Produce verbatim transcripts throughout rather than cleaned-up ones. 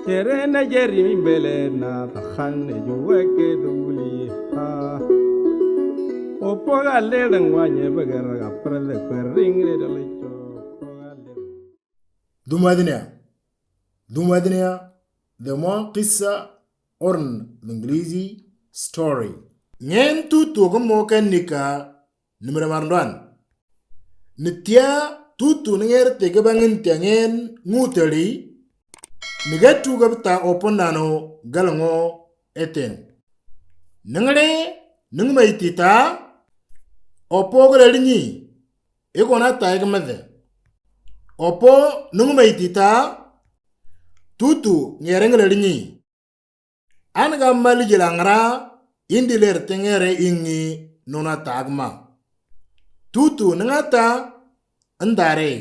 Chere na jeri mi bele na tahan ne juwe ke duli ha. Opo ga le dang wa nye bagara ga prele kwering le dole cho. Opo ga le. Dumadnia. Dumadnia. The more qissa orn the English story. Ngen tutu ko mo kan nika nimra marndwan. Nitia tutu nger tege bangin tiangen nguteri. Niga tu gabta oponano galango eten. Nengre nengmai tita opo galalinyi. Ego na taig mede. Opo nengmai tita tutu ngereng lalinyi. An ga mali jilangra indi ler tengere ingi nona tagma. Tutu nengata ndare.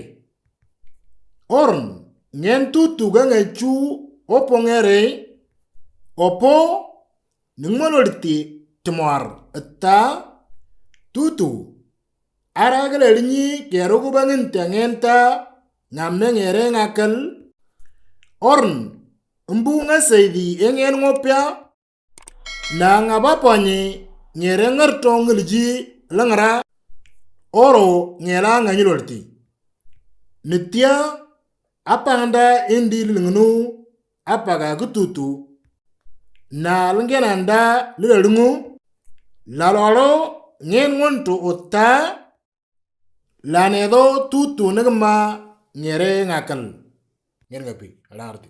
Orn ngen tutu ga ngechu opo ngere opo nengmalorti temor etta tutu. Aragalalinyi kerugu bangin tiangenta ngamme ngere ngakal. Orn mbu nga seidi engen ngopia. Na ngaba ponyi ngere ngerto ngelji lengra. Oro ngela nganyulorti. Nitia apangda indi lingnu apaga kututu. Na lengenanda lilalungu lalolo ngen ngonto otta. Lanedo tutu negma ngere ngakal. Ngere ngapi alarti.